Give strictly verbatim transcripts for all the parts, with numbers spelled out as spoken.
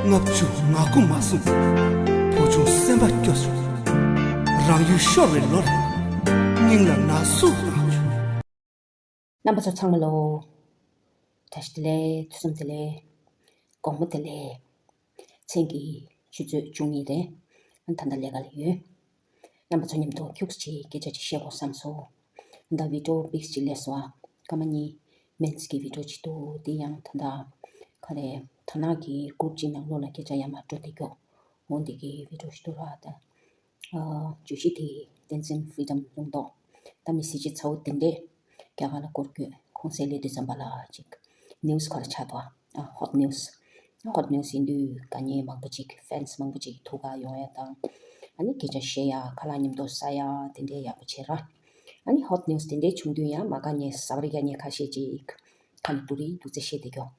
ལྔ་བཅུ་ང་དགུ་མ་སོང་། བུ་ཆུང་སེམས་པ་སྐྱོ་བྱུང་། རང་ཡུལ་ཤོར་བའི་ལོར། སྙིང་ལ་ན་ཟུག་ལངས་བྱུང་། རྣམ་པ་ཚོ་ཚང་མ་ལོ། བཀྲ་ཤིས་བདེ་ལེགས། ཐུགས་བསམ་བདེ་ལེགས། དགོང་མོ་བདེ་ལེགས། མཚན་གྱི་ཆུ་ཚོད་བཅུ་གཉིས་རེད། ཨ་ད་ལྟ་ལས་ཀ་ལ་ཡོད། རྣམ་པ་ཚོ་མཉམ་དུ་ཁྱུག་ཅིག་སྐད་ཆ་ཅིག་བཤད་དགོས་བསམ་སོང་། ད་བི་ཌིའོ་པིག་ཅིག་སླེབས་སོང་ཨ། སྐར་མ་གཉིས་མིན་ཊི་གི་བི་ཌིའོ་ཅིག་འདུག་དེ་ཡང་ད་ལྟ་ག་རེ་དར་ནག་གི་གུ་རུབ་ཅིག་ནང་ལོགས་ལ་སྐད་ཆ་ཡར་མར་འགྲོ་བསྡད་ཀྱོག་འོ་འདི་གི་བི་ཌིའོ་ཞིག་འདུག་ར་ད། བརྗོད་གཞི་དེ་བསྟན་འཛིན་ཕི་རི་ཌམ་ལུང་རྟོགས། ད་མི་སྲིད་ཇི་ཚ་བོ་དེ་འདྲས་རྒྱ་གར་ལ་སྐོར་སྐྱོད་ཁོང་སའི་སླེབས་དུས་ཙམ་པ་ལ་ཅིག་ནིའུ་སི་ཁ་ལ་ཆགས་འདུག་ཨ་ཧོ་ཊི་ནིའུ་སི། ཧོ་ཊི་ནིའུ་སི་ཡིན་དུས་དགའ་ཉེ་མང་པོ་ཅིག་ཕེན་སི་མང་པོ་ཅིག་ཐུག་ག་ཡོང་ཡ་དང་། ཨ་ནི་སྐད་ཆ་བཤད་ཡ་ཁ་ལག་མཉམ་དུ་ཟ་ཡ་དེ་འདྲས་ཡག་པོ་བྱེད་ར། ཨ་ནི་ཧོ་ཊི་ནིའུ་སི་དེ་འདྲས་བྱུང་དུས་ཡང་མ་དགའ་ཉེ་ཟ་བ་རི་དགའ་ཉེ་ཁ་ཤས་ཅིག་ཁ་ནས་སྡུག་རུས་སྡུག་ཚེ་བཤད་བསྡད་ཀྱོག་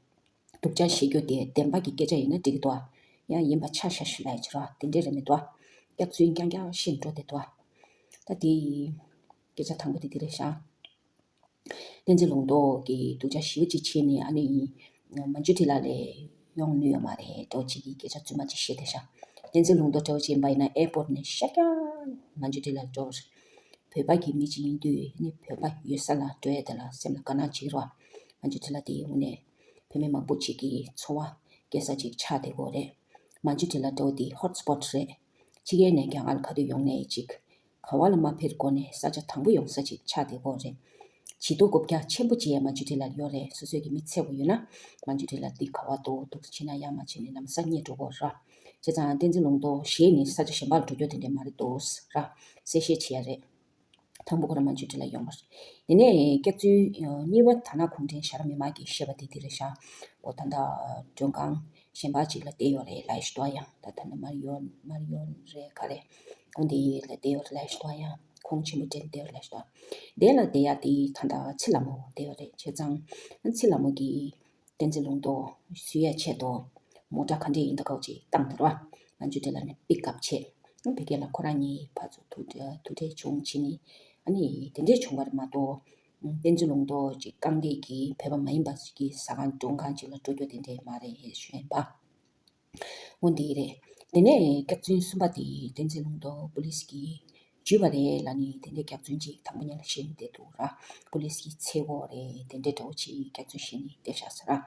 སྡུག་ཅག་བཤད་རྒྱུ་དེ་བདེན་པ་གི་སྐད་ཆ་ཡིན་ན་འགྲིག་གི་འདུག་ཨ། ཡང་ཡིན་པ་ཆ་བཞག་ཞུ་ལ་ཡ་ཅི་ར་དེ་འདྲས་རེད་མི་འདུག་ཨ། སྐྱག་རྫུན་རྐྱང་རྐྱང་བཤད་འགྲོ་བསྡད་འདུག་ཨ། ད་དེ་སྐད་ཆ་དང་པོ་དེ་དེ་རེད་ཤག་བསྟན་འཛིན་ལུང་རྟོགས་ཀྱིས་སྡུག་ཅག་ཞེ་པོ་ཅིག་བྱས་ནས་ཨ་ནི་མ་འཇུ་ཁྲི་ལ་ལས་ཡོང་ནུས་ཡོད་མ་རེད་འདྲ་བོ་ཅིག་གི་སྐད་ཆ་རྫུན་མ་ཅིག་བཤད་བསྡད་ཤག་བསྟན་འཛིན་ལུང་རྟོགས་འདྲ་བོ་ཅིག་ཡིན་པ་ཡིན་ན་ཨེར་པོར་ཊི་ནས་ཤར་རྒྱག་མ་འཇུ་ཁྲི་ལ་འགྲོ། བོད་པ་གི་མི་ཅིག་ཡིན་དུས་ནི་བོད་པ་ཡོད་ས་ལ་འགྲོ་ཡ་དེ་ལ་སེམས་ལ་དགའ་སྣང་བྱེད་ཀྱི་རེད་བ། མ་འཇུ་ཁྲི་ལ་དེའི་དངོས་གནས་བོད་མི་མང་པོ་ཅིག་གི་འཚོ་བ་སྐྱེལ་ས་ཅིག་ཆགས་བསྡད་ཀྱི་ཡོད་རེད། མ་འཇུ་ཁྲི་ལ་འདྲ་བོ་དེ་ཧོ་ཊི་སི་པོ་ཊི་རེད། ཕྱི་རྒྱལ་ནས་རྒྱ་གར་ལ་ག་དུས་ཡོང་ནའི་ཅིག་ག་བ་ལ་མ་ཕེབས་གོང་ནས་ས་ཆ་དང་པོ་ཡོང་ས་ཅིག་ཆགས་བསྡད་ཀྱི་ཡོད་རེད། བྱི་དོར་རྐུབ་བཀྱག་ཆེན་པོ་ཅིག་ཡང་མ་འཇུ་ཁྲི་ལ་ཡོད་རེད། སོ་སོའི་གི་མི་འཚོལ་དགོས་ཡོད་ན་མ་འཇུ་ཁྲི་ལ་འདི་ག་བ་འདུག་འདུག་ཕྱིན་ན་ཡང་མ་ཕྱིན་ནས་ལམ་སང་རྙེད་འགྲོ་གི་ཡོད་རེད། བྱས་ཙང་བསྟན་འཛིན་ལུང་རྟོགས་ཞེས་ནི་ས་ཆ་གཞན་པར་འགྲོ་རྒྱུ་དེ་འདྲས་མ་རེད་འདུག་ར། གསལ་བཤད་བྱེད་ཡ་རེད། དང་པོ་ཁོ་རང་མ་འཇུ་ཁྲི་ལ་ཡོང་བ་རེད། དེ་ནས་སྐྱག་རྫུན་གཉིས་པ་དར་ནག་གུང་ཁྲན་ཞྭ་དམར་མི་མང་གིས་བཤད་པ་དེ་འདི་རེད་ཤག་འོ་ད་ལྟ་མགྲོན་ཁང་གཞན་པ་ཅིག་ལ་བསྡད་ཡོད་རེད་ལབ་ཞུ་དོ་ཡང་ད་ད་ནི་མར་ཡོང་མར་ཡོང་རེད་ག་རེད། འོ་འདི་ལ་བསྡད་ཡོད་རེད་ལབ་ཞུ་དོ་ཡང་ཁོང་ཆེན་པོ་དྲན་བསྡད་ཡོད་རེད་ལབ་ཞུ་དོ། དེ་ལ་བསྡད་ཡ་དེ་ད་ལྟ་ཚེ་ལྷ་མོ་བསྡད་ཡོད་རེད། བྱས་ཙང་ཚེ་ལྷ་མོ་གིས་བསྟན་འཛིན་ལུང་རྟོགས་བཟོས་ཡ་ཆེད་དུ་མོ་ཊ་ག་འདྲས་ཡིན་ད་གའོ་ཅིག་བཏང་དེ་ར་བ། ང་ཚོའི་དེ་ལ་ནི་པིག་ཨབ་བྱས། བོད་སྐད་ལ་ཁོ་རང་གཉིས་ཕར་ཚུར་ཐུག་འཕྲད་ཐུག་འཕྲད་བྱུང་ཕྱིན་ནི་ཨ་ནི་དེ་འདྲས་བྱུང་བ་རེད་མ་གཏོགས། བསྟན་འཛིན་ལུང་རྟོགས་ཅིག་རྐང་རྡེག་གིས་བོད་པ་མ་ཡིན་པ་ཞིག་གི་ཟ་ཁང་མགྲོན་ཁང་ཅིག་ལ་འགྲོ་རྒྱུ་དེ་འདྲས་མ་རེད་ཞུ་ཡིན་པ། འོ་འདི་རེད། དེ་ནས་སྐྱག་རྫུན་གསུམ་པ་དེ་བསྟན་འཛིན་ལུང་རྟོགས་པུ་ལིས་ཀྱིས་འཇུས་པ་རེད་ལབ་ནི་དེ་འདྲའི་སྐྱག་རྫུན་ཅིག་དང་པོ་ཉིད་ལ་བཤད་ནི་བསྡད་འདུག་ར། པུ་ལིས་ཀྱིས་འཚོལ་དགོས་རེད་དེ་འདྲའི་འདྲ་བོ་ཅིག་སྐྱག་རྫུན་བཤད་ནི་བསྡད་ཤག་ཟེར་ར།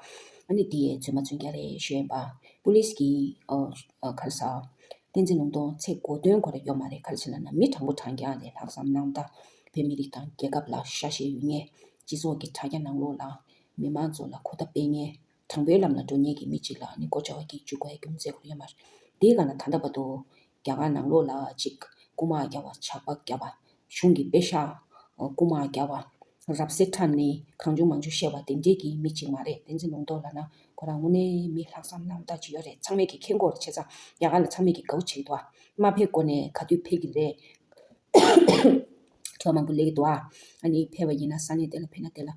ཨ་ནི་དེ་རྫུན་མ་རྫུན་རྐྱང་རེད་ཞུ་ཡིན་པ། པུ་ལིས་ཀྱིས་ཨ་ཨ་ག་རེ་ཟ། བསྟན་འཛིན་ལུང་རྟོགས་འཚོལ་དགོས་དོན་ཁོ་རང་ཡོད་མ་རེད། ག་རེ་བྱས་ལབ་ན་མི་དྲང་པོ་དྲང་རྐྱང་རེད། ལྷག་བསམ་རྣམ་དག་བོད་མི་རིགས་དང་རྒྱལ་ཁབ་ལ་ཤ་ཞེན་ཡོད་མཁན་སྤྱི་ཚོགས་ཀྱི་དྲ་རྒྱ་ནང་ལོགས་ལ་མི་མང་ཚོ་ལ་གོ་བརྡ་སྤེལ་མཁན། དྲང་པོའི་ལམ་ལ་འགྲོ་མཁན་གྱི་མི་གཅིག་ལ་ནི་སྒོ་བྱ་བ་གཅིག་འཇུག་དགོས་ཡ་རྒྱུ་མཚན་ཁོ་རང་ཡོད་མ་རེད། དེའི་སྒང་ལ་ད་ལྟ་བར་དུ་རྒྱ་གར་ནང་ལོགས་ལ་གཅིག་རྐུ་མ་བརྒྱབ་པ་ཇག་པ་བརྒྱབ་པ་གཞུང་གི་པེ་ཤག་རྐུ་མ་བརྒྱབ་པ་རབ་གསལ་ཁྲ་ནི་གང་བྱུང་མང་བྱུང་བཤད་པ་དེ་འདྲས་ཀྱི་མི་གཅིག་མ་རེད། བསྟན་འཛིན་ལུང་རྟོགས་ལབ་ན་ཁོ་རང་དངོས་གནས་མི་ལྷག་བསམ་རྣམ་དག་ཅིག་ཡོད་རེད། ཚང་མས་ཀྱི་མཁྱེན་གྱི་ཡོད་རེད། བྱས་ཙང་རྒྱ་གར་ལ་ཚང་མས་ཀྱི་དགའ་བོ་བྱེད་ཀྱི་འདུག་ཨ། མ་ཕེབས་གོང་ནས་ག་དུས་ཕེབས་ཀྱི་རེད། དྲི་བ་མང་པོ་སླེབས་ཀྱི་འདུག་ཨ། ཨ་ནི་ཕེབས་པ་ཡིན་ན་ས་གནས་དེ་ལ་ཕེབས་ན་དེ་ལ་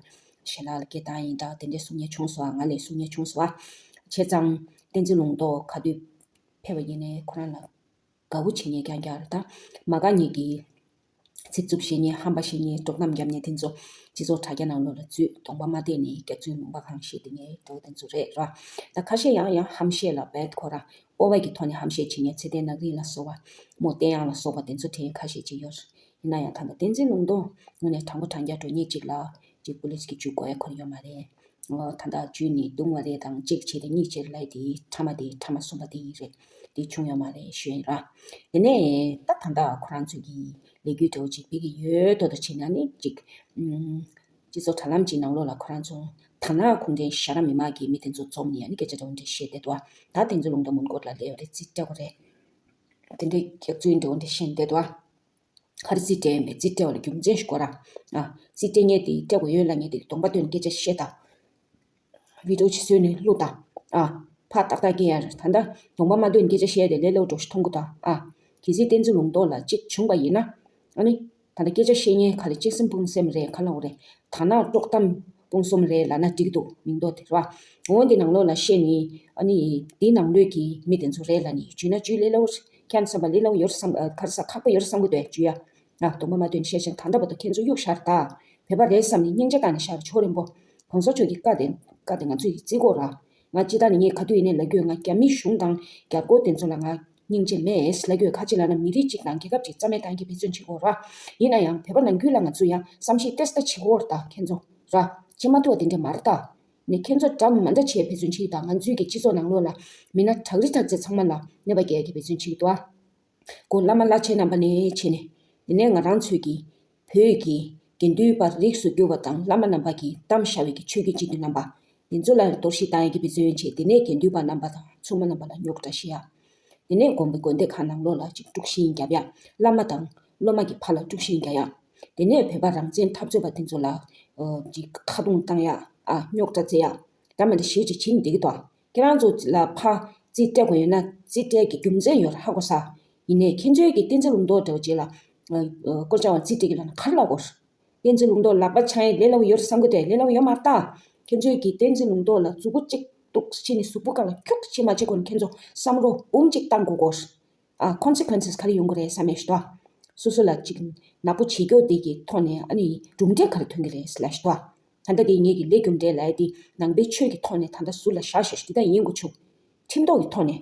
ཞལ་ལག་ལ་སྐད་བཏང་ཡིན་འདྲ་དེ་འདྲའི་གསུང་མཁན་བྱུང་སོང་ཨ། ང་ལས་གསུང་མཁན་བྱུང་སོང་ཨ། བྱས་ཙང་བསྟན་འཛིན་ལུང་རྟོགས་ག་དུས་ཕེབས་པ་ཡིན་ནའི་ཁོ་རང་ལ་དགའ་བོ་བྱེད་མཁན་རྐྱང་རྐྱང་རེད། ད་མ་དགའ་མཁན་གྱི་ཚིག་རྩུབ་བཤད་མཁན་ཧམ་པ་བཤད་མཁན་དཀྲོག་གཏམ་རྒྱབ་མཁན་དེ་ཚོ་སྤྱི་ཚོགས་དྲ་རྒྱ་ནང་ལོགས་ལ་འཛུལ་གདོང་པ་མ་བསྟན་ནས་སྐྱག་རྫུན་ལུང་པ་གང་བཤད་དེ་ངའི་འགྲོ་དེ་ཚོ་རེད་ར། ད་ཁ་ཤས་ཡང་ཡང་ཧམ་བཤད་ལ་བད་ཁོ་ར་ཨོ་བ་གི་ཐོག་ནས་ཧམ་བཤད་བྱེད་མཁན་ཚེ་བརྟན་ནག་རིག་ལ་སོགས་པ་མོ་བསྟན་དབྱངས་ལ་སོགས་པ་དེ་ཚོ་དྲན་ཁ་ཤས་ཅིག་ཡོད། ཡིན་ན་ཡང་ད་ལྟ་བསྟན་འཛིན་ལུང་རྟོགས་དངོས་གནས་དྲང་པོ་དྲང་རྐྱང་འགྲོ་མཁན་ཅིག་ལ་ཅིག་པུ་ལིས་ཀྱིས་འཇུ་དགོས་ཡ་ཁོ་ར་ཡོད་མ་རེད། ཨོ་ད་ལྟ་འཇུས་ནས་བརྡུངས་པ་རེད་དང་གཅིག་བྱས་ཏེ་གཉིས་བྱས་ལབ་དེ་ཕྲ་མ་དེ་ཕྲ་མ་གསུམ་པ་དེ་ཡིན་རེད། དེ་བྱུང་ཡོད་མ་རེད་ཞུ་ཡིན་ར། དེ་ནས་ད་ད་ལྟ་ཁོ་རང་ཚོས་ཀྱི་ལས་འགུལ་འདྲ་བོ་ཅིག་སྤེལ་གྱི་ཡོད་དོ་དོ་བྱས་ན་ནི་ཅིག་ཨུམ། སྤྱི་ཚོགས་དྲ་ལམ་གྱི་ནང་ལོགས་ལ་ཁོ་རང་ཚོ་དར་ནག་གུང་ཁྲན་ཞྭ་དམར་མི་མང་གི་མི་དེ་ཚོ་འཛོམས་ནས་ཨ་ནི་སྐད་ཆ་འདྲ་བོ་འདྲ་བཤད་བསྡད་འདུག་ད་བསྟན་འཛིན་ལུང་རྟོགས་མོན་གྷོ་ལ་སླེབས་ཡོད་རེད། རྩིས་སྤྲད་དགོས་རེད། དེ་འདྲའི་སྐྱག་རྫུན་འདྲ་བོ་འདྲ་བཤད་བསྡད་འདུག་ག་རེ་རྩིས་སྤྲད་མེད་རྩིས་སྤྲད་པ་ལ་རྒྱུ་མཚན་ཞིག་དགོས་ར། ཨ་རྩིས་སྤྲད་མཁན་དེ་སྤྲད་དགོས་ཡོད་ལབ་མཁན་དེ་གདོང་པ་སྟོན་སྐད་ཆ་བཤད་དང་། བི་ཌིའོ་ཅིག་བཟོས་ནས་བླུགས་དང་། ཨ་ཕར་ཏག་ཏག་སྐྱེལ་ཡ་རེད། ད་ལྟ་གདོང་པ་མ་སྟོན་སྐད་ཆ་བཤད་དེ་ལས་སླ་པོ་འདྲ་བོ་ཞིག་མཐོང་གི་འདུག་ཨ་གལ་སྲིད་བསྟན་འཛིན་ལུང་རྟོགས་ལ་གཅིག་བྱུང་པ་ཡིན་ན། ཨ་ནི། ད་ལྟ་སྐད་ཆ་བཤད་མཁན་ག་ལ་གཅིག་སེམས་སྤུངས་སེམས་རེད་ག་ལ་འོ་རེད། དར་ནག་དཀྲོག་གཏམ་སྤུངས་སེམས་རེད་ལབ་ན་འགྲིག་འདུག་མིང་འདོགས་དེ་རེད་བ། འོ་འདི་ནང་ལོགས་ལ་བཤད་ནི་ཨ་ནི་འདི་ནང་ལོགས་ཀྱི་མི་དེ་ཚོ་རེད་ལབ་ནི་འཇུས་ན་འཇུས་ལས་སླ་པོ་ཁྱད་མཚར་བ་ལས་སླ་པོ་ཡོད་བསམ་ག་རེ་ཟ་ཁག་པོ་ཡོད་བསམ་གི་འདུག་འཇུས་ཡ། ཨ་གདོང་པ་མ་སྟོན་བཤད་བཞིན་ད་ལྟ་བར་དུ་ཁྱེད་ཚོ་གཡུག་བཞག་ད། བོད་པ་རེད་བསམ་ནི་སྙིང་རྗེ་བཏང་ནས་བཞག་ཆོག་རིན་པོ། གོང་ས་མཆོག་གི་བཀའ་དེ་བཀའ་དེ་ང་ཚོས་ཀྱི་བརྩི་དགོས་ར། ང་སྤྱི་བཏང་ནས་ངས་ག་དུས་ཡིན་ནའི་ལབ་ཀྱི་ཡོད། ང་རྒྱ་མི་གཞུང་དང་རྒྱ་སྒོར་དེ་ཚོ་ལ་ང་སྙིང་རྗེ་མེད་ལབ་ཀྱི་ཡོད། ག་ཅི་ལབ་ན་མི་རིགས་གཅིག་དང་རྒྱལ་ཁབ་གཅིག་རྩ་མེད་བཏང་གི་འབད་བརྩོན་བྱེད་དགོས་ར། ཡིན་ན་ཡང་བོད་པ་ནང་ཁུལ་ལ་ང་ཚོ་ཡང་བསམ་ཤེས་ཏོག་ཙམ་བྱེད་དགོས་ར། ད་ཁྱེད་ཚོ་ར་བྱེད་མ་ཐུབ་པ་དེ་འདྲ་མ་རེད་ད། ནས་ཁྱེད་ཚོ་འདྲ་མི་འདྲ་བྱེད་འབད་བརྩོན་བྱེད་ཀྱི། ད་ང་ཚོའི་གི་སྤྱི་ཚོགས་ནང་ལོགས་ལ་མི་སྣ་གྲགས་རིགས་གྲགས་རྩེ་ཚང་མ་ལ་གནོད་པ་སྐྱེལ་གྱི་འབད་བརྩོན་བྱེད་ཀྱི་འདུག་ཨ། སྐུ་བླ་མ་བླ་ཆེན་རྣམ་པ་ནས་བྱས་ནས། དེ་ནས་ང་རང་ཚོའི་གི་བོད་ཀྱི་དགེ་འདུན་པ་རིགས་སུ་གྱུར་པ་དང་བླ་མ་རྣམ་པ་གིས་གཏམ་བཞག་པའི་གི་ཆོས་བརྒྱུད་སྤྱི་འཐུས་རྣམ་པ་དེ་ཚོ་ལ་གཏོར་བཤིག་བཏང་ཡག་གི་འབད་བརྩོན་བྱས། དེ་ནས་དགེ་འདུན་པ་རྣམ་པ་དང་ཚོང་པ་རྣམ་པ་ལ་རྙོག་དྲ་བཤད་ཡག་དེ་ནས་དགོན་པའི་དགོན་སྡེ་ཁག་ནང་ལོགས་ལ་ཅིག་དཀྲུག་ཤིང་རྒྱབ་ཡག་བླ་མ་དང་སློབ་མ་གི་བར་ལ་དཀྲུག་ཤིང་རྒྱག་ཡག་དེ་ནས་བོད་པ་རང་བཙན་འཐབ་རྩོད་པ་དེ་ཚོ་ལ་ཨ་ཅིག་ཁ་རྡུང་བཏང་ཡག་ཨ་རྙོག་དྲ་རྩེ་ཡག་འདྲ་མི་འདྲ་ཞེ་ཅིག་བྱེད་ཀྱི་འདུག་གི་དོ། ཁྱེད་རང་ཚོ་ལ་ཕར་རྩིས་སྤྲད་དགོས་ཡོད་ན་རྩིས་སྤྲད་ཀྱི་རྒྱུ་མཚན་ཡོད་རེད། ཧ་གོ་ས། ཡིན་ནའི་ཁྱེད་ཚོའི་གི་བསྟན་འཛིན་ལུང་རྟོགས་འདྲ་བོ་ཅིག་ལ་ཨ་སྐོར་བཅར་བ་རྩིས་སྤྲད་ཀྱི་ལབ་ན་ག་རེ་ལབ་དགོས་རེད། བསྟན་འཛིན་ལུང་རྟོགས་ལག་པ་འཆང་ཡག་ལས་སླ་པོ་ཡོད་རེད་བསམ་གྱི་འདུག་ལས་སླ་པོ་ཡོད་མ་རེད་ད། ཁྱེད་ཚོའི་གི་བསྟན་འཛིན་ལུང་རྟོགས་ལ་མཛུབ་གུ་གཅིག་གཏུགས་བྱས་ནས་གཟུགས་པོ་སྒང་ལ་ཁྱུག་ཅིག་མ་བྱེད་གོང་ནས་ཁྱེད་ཚོ་བསམ་བློ་འབུམ་གཅིག་བཏང་དགོས་གོ། ཨ་consequences ག་རེ་ཡོང་གི་རེད་བསམ་ཡག་ཞིག་འདུག་སོ་སོ་ལ་ཅིག་ནག་པོ་བྱེད་རྒྱུ་དེ་གི་ཐོག་ནས་ཨ་ནི་གྲུབ་འབྲས་ག་རེ་ཐོན་གྱི་རེད་ལབ་ཞིག་འདུག་ད་ལྟ་དེ་ངེད་ཀྱི་ལས་རྒྱུ་འབྲས་ལབ་ཡག་དེ་ནང་པའི་ཆོས་ཀྱི་ཐོག་ནས་ད་ལྟ་ཟུར་ལ་བཞག་བཞག་ཞིག་དེ་ད་ཡིན་དགོས་བྱུང་། ཁྲིམས་ཐོག་གི་ཐོག་ནས་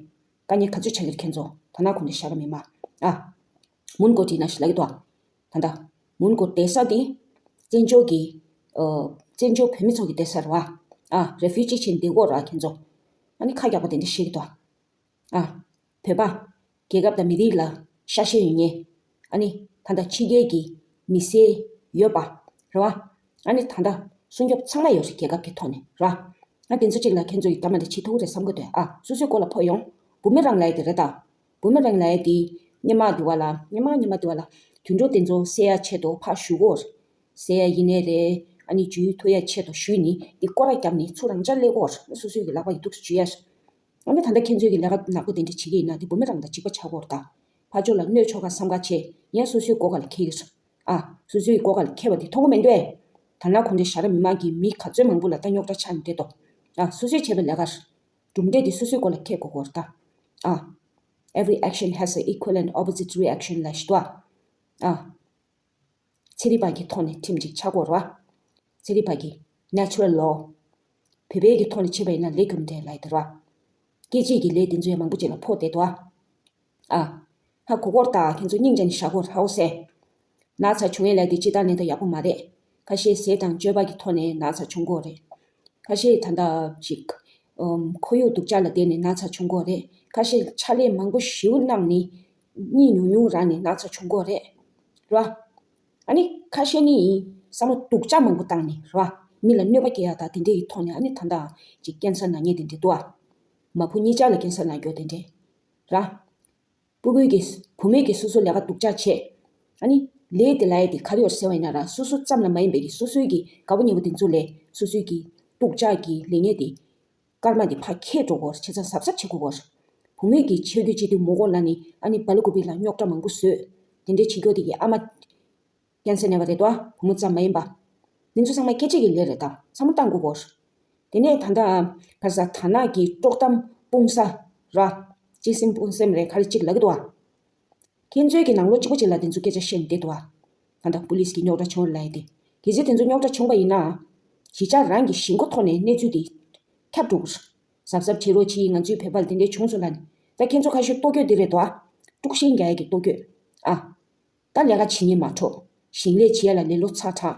དཀའ་ངལ་ག་ཚོད་ཆགས་ཀྱི་རེད། ཁྱེད་ཚོ་ད་ནག་ཁོང་དེ་ཤ་ར་མི་མ་ཨ་མུན་གོ་དྲིས་ན་ཞིག་ལབ་ཀྱི་འདུག་ད་ལྟ་མུན་གོ་བསྡད་ས་དེ་བཙན་བྱོལ་གྱི་ཨ་བཙན་བྱོལ་བོད་མི་ཚོ་གི་བསྡད་ས་རེད་བ། ཨ་refugee བྱས་བསྡད་ཀྱི་ཡོད་རེད་བ་ཁྱེད་ཚོ། ཨ་ནི་ཁ་རྒྱག་པ་དེ་འདྲ་བཤད་ཀྱི་འདུག་ཨ། བོད་པ། རྒྱལ་ཁབ་དང་མི་རིགས་ལ་ཤ་ཞེན་ཡོད་མཁན། ཨ་ནི་ད་ལྟ་ཕྱི་རྒྱལ་གྱི་མི་སེར་ཡོད་པ། རེད་བ། ཨ་ནི་ད་ལྟ་སྲུང་སྐྱོབ་ཚང་མ་ཡོད་རེད་རྒྱལ་ཁབ་ཀྱི་ཐོག་ནས་རེད་བ། ང་དེ་ཚོ་གཅིག་ལ་ཁྱེད་ཚོ་ཡི་ལྟ་མ་དེ་བྱེད་ཐུབ་ཀྱི་རེད་བསམ་གྱི་འདུག་ཨ་སོ་སོའི་མགོ་ལ་ཕོག་ཡོང་། བུ་མེ་རང་ལབ་ཡག་དེ་རེད་ད། བུ་མེ་རང་ལབ་ཡག་དེ་སྔོན་མ་དེ་བ་ལ་སྔོན་མ་སྔོན་མ་དེ་བ་ལ་དུད་འགྲོ་དེ་ཚོ་བསད་ཡག་ཆེད་དུ་ཕར་གཞུ་གོ། བསད་ཡག་ཡིན་ནའི་རེད། ཨ་ནི་འཇུ་ཐུབ་ཡག་ཆེད་དུ་གཞུས་ནི་དེ་སྐོར་ར་བརྒྱབ་ནི་ཚུར་རང་འཇགས་སླེབས་གོ། སོ་སོའི་གི་ལག་པ་ཡི་འདུག་སེ་འཇུ་ཡག་ཨ་ནི་ད་ལྟ་ཁྱེད་ཚོའི་གི་ལས་ཀ་ནག་པོ་དེ་འདྲ་བྱེད་ཀྱི་ཡིན་ན་དེ་བུ་མེ་རང་དང་གཅིག་པ་ཆགས་ཀྱི་ཡོད་རེད་ད། ཕར་ཕྱོགས་ལ་གནོད་ཆོག་ག་བསམ་ག་བྱས་ཡང་སོ་སོའི་མགོ་སྒང་ལ་འཁེལ་གྱི་རེད། ཨ་སོ་སོའི་མགོ་སྒང་ལ་འཁེལ་བ་དེ་མཐོང་གི་མི་འདུག་ཨེ། ད་ནང་ཁོང་ཚོའི་ཞྭ་ར་མི་མང་གི་མི་ག་ཚོད་མང་པོ་ལ་ད་རྙོག་དྲ་ཆགས་ནས་བསྡད་དོ། ཨ་སོ་སོས་བྱས་པའི་ལས་ཀ་རེད། གྲུབ་འབྲས་དེ་སོ་སོའི་མགོ་ལ་འཁེལ་དགོས་ཀྱི་ཡོད་རེད་ད། ཨ་every action has an equal and opposite reaction ལབ་ཞིག་འདུག་ཨ། ཨ། ཚན་རིག་པ་གི་ཐོག་ནས་ཁྲིམས་ཅིག་ཆགས་ཀྱི་ཡོད་རེད་བ། ཚན་རིག་པ་གི་natural law། བོད་པའི་གི་ཐོག་ནས་བྱས་པ་ཡིན་ན་ལས་རྒྱུ་འབྲས་ལབ་ཡག་དེ་རེད་བ། སྐད་ཅིག་གི་ལས་དེ་ཚོ་ཡང་མང་པོ་ཅིག་ལ་ཕོག་བསྡད་འདུག་ཨ། ཨ། ཧ་གོ་གོ་རེད་ད། ཁྱེད་ཚོ་སྙིང་རྗེ་ནས་བཞག་གོ་རེད་ཧ་འོ་ཟེར། ན་ཚ་བྱུང་ཡག་ལབ་ཡག་དེ་སྤྱིར་བཏང་ནས་ད་ཡག་པོ་མ་རེད། ཁ་ཤས་ཟས་དང་སྤྱོད་པ་གི་ཐོག་ནས་ན་ཚ་བྱུང་གི་ཡོད་རེད། ཁ་ཤས་ད་ལྟ་ཅིག་ཨམ། ཁོར་ཡུག་སྡུག་ཅག་ལ་བརྟེན་ནས་ན་ཚ་བྱུང་གི་ཡོད་རེད། ཁ་ཤས་ཕྱག་ལས་མང་པོ་ཞེ་པོ་གནང་ནས་གཉིད་ཉུང་ཉུང་རག་ནས་ན་ཚ་བྱུང་གི་ཡོད་རེད། རེད་བ། ཨ་ནི་ཁ་ཤས་ནི་བསམ་བློ་སྡུག་ཅག་མང་པོ་བཏང་ནས་རེད་བ། མི་ལ་གནོད་པ་སྐྱེལ་ཡག་དང་དེ་འདྲ་ཡི་ཐོག་ནས་ཨ་ནི་ད་ལྟ་ཅིག་ཀེན་སར་ན་མཁན་དེ་འདྲ་འདུག་བ། མ་བུ་གཉིས་ཆ་ལ་ཀེན་སར་ན་རྒྱུ་དེ་འདྲ། རེད་བ། སྤུ་གུའི་གི་བུ་མོས་ཀྱི་སོ་སོ་ལས་ཀ་སྡུག་ཅག་བྱས། ཨ་ནི་ལས་དེ་ལ་ཡ་དེ་ག་རེ་ཡོད་ཟེར་བ་ཡིན་ན་ར་སོ་སོ་ཙམ་ལ་མ་ཡིན་པའི་གི་སོ་སོའི་གི་དགའ་པོ་ཉེ་པོ་དེ་ཚོ་ལས་སོ་སོའི་གི་སྡུག་ཅག་གི་ལས་ངན་དེ་ཀརྨ་དེ་ཕར་ཁྱེར་འགྲོ་དགོས་བྱས་ཙང་གཟབ་གཟབ་བྱེད་དགོས་གོ། བུ་མོས་ཀྱི་ཆོས་བརྒྱུད་སྤྱི་འཐུས་མོ་གོ་ལ་ནི་ཨ་ནི་སྦ་ལུ་ཀུ་པི་ལ་རྙོག་དྲ་མང་པོ་བཟོས། དེ་འདྲའི་བྱེད་རྒྱུ་དེ་གི་ཨ་མ་ཀན་སར་ན་བ་རེད་དོ། བུ་མོ་ཙམ་མ་ཡིན་པ། འདི་ཚོ་ཚང་མ་སྐད་ཆ་གི་ལས་རེད་ད། བསམ་བློ་བཏང་དགོས་གོ། དེ་ནས་ད་ལྟ་ག་རེ་ཟ་ཐ་ན་གི་དཀྲོག་གཏམ་སྤུངས་ས་ར། གཅེས་སེམས་སྤུངས་སེམས་རེད་ག་རེ་གཅིག་ལབ་ཀྱི་འདུག་བ། ཁྱེད་ཚོའི་གི་ནང་ལོགས་གཅིག་པོ་གཅིག་ལ་དེ་ཚོ་སྐད་ཆ་བཤད་ནས་བསྡད་འདུག་བ། ད་ལྟ་པུ་ལིས་ཀྱི་རྙོག་དྲ་བྱུང་ལབ་ཡ་དེ། གལ་སྲིད་དེ་ཚོ་རྙོག་དྲ་བྱུང་པ་ཡིན་ན། གཞིས་ཆགས་རང་གི་ཞེན་ཁོག་ཐོག་ནས་གནས་ཚུལ་དེ་ཁྱབ་འགྲོ་གི་རེད། གཟབ་གཟབ་བྱེད་རོགས་གྱིས། ང་ཚོའི་བོད་པ་ལ་དེ་འདྲའི་བྱུང་སོང་ལབ་ནས། ད་ཁྱེད་ཚོ་ཁ་ཤས་ལྟོ་གོས་འདི་རེད་དོ། དཀྲུག་ཤིང་རྒྱག་ཡ་གི་ལྟོ་གོས། ཨ། ད་ལས་ཀ་བྱེད་སྙིང་མ་འདོད། ཞིང་ལས་བྱེད་ཡ་ལ་ལེ་ལོ་ཚ་དྲགས།